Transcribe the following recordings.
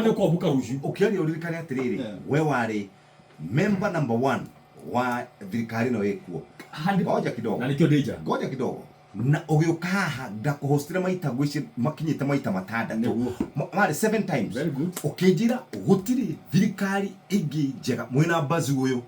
Nĩ ũkombũka rũciũ. Ũkĩaria ũririkane atĩrĩrĩ, we warĩ member number one wa thirikari ĩno ĩkuo. Ngoja kidogo. Na nĩkĩo ndĩ nja. Ngoja kidogo. Na ũgĩũka haha ndakũhostire maita ngwĩciria makinyĩte maita matandatũ. Nĩguo. Marĩ seven times. Very good. Ũkĩnjĩra gũtirĩ thirikari ĩngĩ njega mwĩna Mbazu ũyũ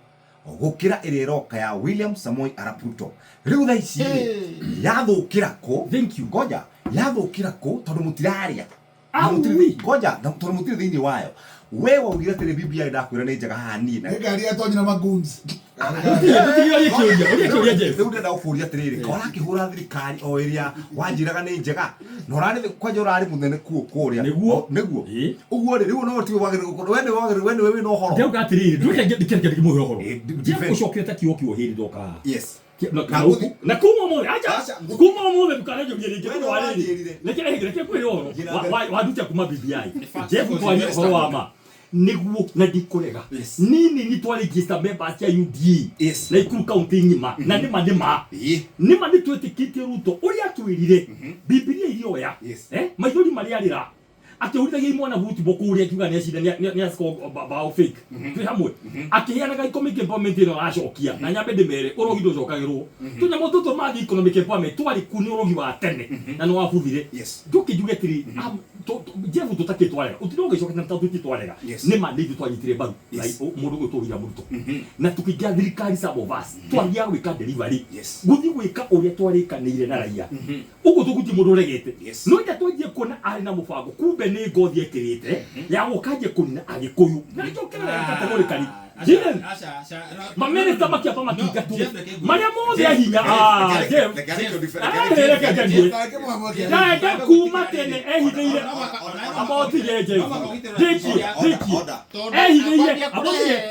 gũkĩra ĩrĩa ĩroka ya William Samoei Arap Ruto. Rĩu thaa ici rĩ, yathũkĩra kũ? Thank you. Ngoja, yathũkĩra kũ tondũ mũtirarĩa. Na Au, mũtirĩ wi. ngoja, na tondũ mũtirĩ thĩinĩ wayo. We waugire atĩrĩ BBI ndakwĩra nĩ njega haha niĩ na Nĩ ngari yatonyire magoons. Tũtige ũrie kĩũria, ũrie kĩũria Jeff. Rĩu ndĩrenda gũkũria atĩrĩrĩ, ka ũrakĩhũra thirikari o ĩrĩa wanjĩraga nĩ njega na ũrarĩ kwanja ũrarĩ mũnene kuo kũrĩa. Nĩguo. Nĩguo. Ĩĩ. Ũguo rĩ, rĩu no tiwe wagĩrĩirwo gũkorwo, we nĩwe wagĩrĩirwo, we nĩwe wĩna ũhoro. Ndĩrauga atĩrĩrĩ, ndũreke ndĩkĩreke ndĩkĩmũhe ũhoro. Ĩĩ, Jeff defend. ũcokere ta kiugo kiugo hĩndĩ ndoka haha. Yes. Na Na gũthi- na kuma ũmũthĩ, acha, Aca, ngũ- kuma ũmũthĩ ndũkananjũrie rĩngĩ We tondũ wa rĩrĩ. nĩwanjĩrire. Reke reke ngwĩre ũhoro. Njĩra Wa- mbere. Wanduta kuma BBI. fact, Jeff because twarie you ũhoro wa ma. Nĩguo na ndikũrega. Yes. Nini ni twaregister members cia UDA. Yes. Naikuru county ng'ima. Na nĩma nĩma. Ĩĩ. Nĩma nĩ twĩtĩkĩtie Ruto ũrĩa atwĩrire. Bibilia irioya. Yes. Eh? Maithori marĩa arĩra. Akĩhũrithagia imwana football kũrĩa akiuga nĩ acinda nĩ ascore bao fake. Twĩ hamwe. Akĩheanaga economic empowerment ĩno aracokia. Na nyambe ndĩmere ũrogi ndũcokagĩrwo. Tũnyamũ tũtũ mathiĩ economic empowerment twarĩ kuo nĩ ũrogi wa tene na nĩ wabuthire. Yes. Njoke njuge atĩrĩ, Jeff tũtakĩ twarega. Ũtinde ũgĩcoka na tũtirĩ twarega. Yes. Nĩ ma nĩ ithuĩ twanyitire mbaru. Yes. Mũndũ ũgwĩtwo William Ruto. Na tũkĩingĩra thirikari some of us. Twathiaga gwĩka delivery. Yes. Gũthiĩ gwĩka ũrĩa twarĩkanĩire na raia. Ũguo tũgũtirĩ mũndũ ũregete. Yes. No ĩrĩa twanjie kuona arĩ na mũbango kumbe nĩ ngothi ekĩrĩte ya gũka anjie kũnina Agĩkũyũ. Na njoke wega categorically. Jiren, maminista makĩamba makingatwo marĩa mothe ahinya ah, Jeff. Ah, reke njarie. Ndaenda kuma tene ehithĩire amotige Jeff. Ndĩkie, ndĩkie. Ehithĩire amotige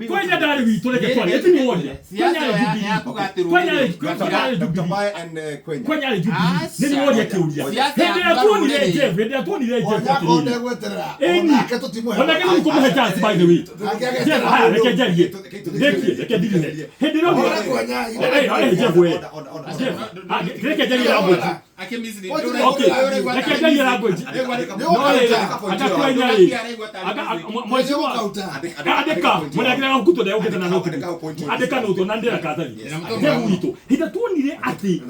kwenya ndarĩ witũ reke twarie ĩti nĩ woria. Kwenya arĩ Jubilee. Kwenya arĩ kwenya arĩ Jubilee. Bae and Kwenya. Kwenya arĩ Jubilee. Nĩ nĩ woria kĩũria. Hĩndĩ ĩrĩa tuonire Jeff, hĩndĩ ĩrĩa tuonire Jeff Onako atĩrĩrĩ. ndegweterera. Ĩni. Onake tũtimũhe. Onake nĩ kũmũhe chance by the way. Nake Jeff, ageterera haya, mũndũ. reke njarie. Ndĩkie, reke ndirihe. Hĩndĩ ĩrĩa Ona Kwenya, Eh, eh, Jeff we. Jeff, ah, reke njarie language. Okay, reke njarie language. No rĩrĩ, aka Kwenya rĩ. Aka mheshimiwa andĩka mũnengere gabuku tondũ egũkĩte na notebook. Andĩka note ona ndĩra karatathi. Jeff witũ, hĩndĩ ĩrĩa tuonire atĩ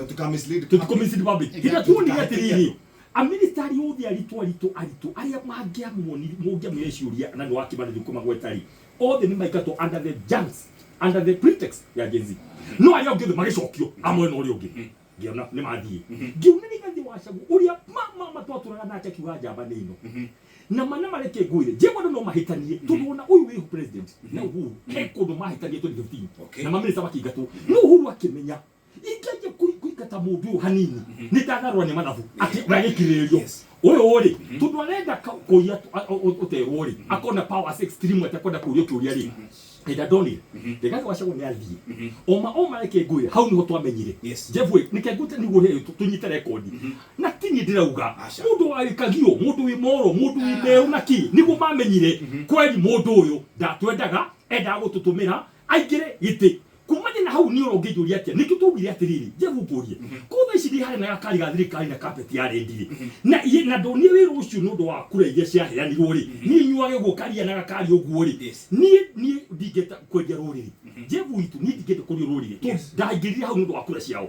tũtikũ-mislead public. Hĩndĩ ĩrĩa tuonire atĩrĩrĩ, aministari othe aritũ aritũ aritũ arĩa mangĩamuonire mũngĩamwĩre ciũria na nĩ wakĩmana ndikũmagweta rĩ othe nĩ maingatwo under the junks under the pretext ya Gen Z no arĩa angĩ othe magĩcokio a mwena ũrĩa ũngĩ ngĩona nĩ mathiĩ ngĩona Rigathĩ wa Gachagua ũrĩa ma ma twatũraga nake akiuga njamba nĩ ino na mana mareke ngwĩre Njegwa andũ no mahĩtanie tondũ ona ũyũ wĩho president na Uhuru he kũndũ mahĩtanie 2015 na mamĩnĩsta makĩingatwo no Uhuru akĩmenya ingĩanjia kũingata mũndũ ũyũ hanini nĩ ndagarũra nĩ mathabu atĩ agĩkirĩrĩrio ũyũ rĩ tondũ arenda kũiya ũterwo rĩ akona powers extreme atakwenda kũrio kĩũria rĩ hĩndĩ ndonire Rigathĩ wa Gachagua nĩ athiĩ oma oma reke ngwĩre hau nĩho twamenyire Yes. Jeff we nĩke ngũte nĩguo rĩ tũnyite rekondi na ti niĩ ndĩrauga Aca. mũndũ warĩkagio mũndũ wĩ moro mũndũ wĩ merũ na kĩ nĩguo mamenyire kweri mũndũ ũyũ ndatwendaga endaga gũtũtũmĩra aingĩre gĩtĩ kumania na hau nĩ ũrongĩnjũria atĩa nĩkĩo twaugire atĩrĩrĩ Jeff ngũrie ko thaa ici ndĩ harĩa na gakari ga thirikari na carpet ya rendi rĩ na na ndonire wĩra ũcio nĩ ũndũ wa kura iria ciaheanirwo rĩ niĩ nyuage ũguo karia na gakari ũguo rĩ Yes. niĩ niĩ ndingĩenda kwendia rũrĩrĩ Jeff witũ niĩ ndingĩenda kwendia rũrĩrĩ tondũ ndaingĩrire hau nĩ ũndũ wa kura ciao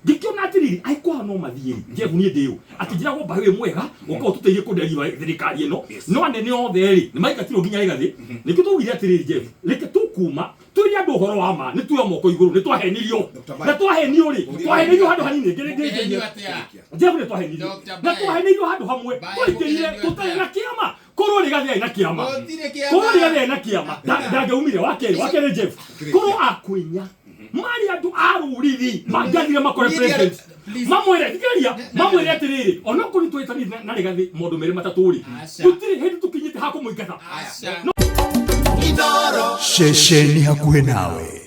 ngĩkĩona atĩrĩrĩ angĩkorwo no mathiĩ rĩ Jeff niĩ ndĩũ atĩ njĩragwo mbaĩ wĩ mwega ũka ũtũteithie kũnderiva thirikari ĩno no anene othe rĩ nĩ maingatirwo nginya Rigathĩ nĩkĩo twaugire atĩrĩrĩ Jeff reke tũkuma twĩre andũ ũhoro wa ma nĩ tuoya moko igũrũ nĩ twahenirio Dr. Bae. na twahenio rĩ Ũria twahenirio handũ hanini ngĩrĩ Ũkĩhenio atĩa? Jeff nĩ twahenirio Dr. na Bae. twahenirio handũ hamwe Bae, twaingĩrire ũkĩhenio tũtarĩ atĩa? na kĩama korwo Rigathĩ arĩ na kĩama Gũtirĩ kĩama. korwo Rigathĩ arĩ na kĩama ndangĩaumire wa kerĩ wa kerĩ Jeff korwo akwĩnya marĩ andũ a rũrĩrĩ mangĩathire makore Media- president please. mamwĩre thikĩrĩria mamwĩre atĩrĩrĩ onokorwo nĩtwĩtanĩte na Rigathĩ maũndũ merĩ matatũ rĩ Aca. gũtirĩ hĩndĩ tũkinyĩte ha kũmũingata Aca. Ceceni hakuhĩ nawe.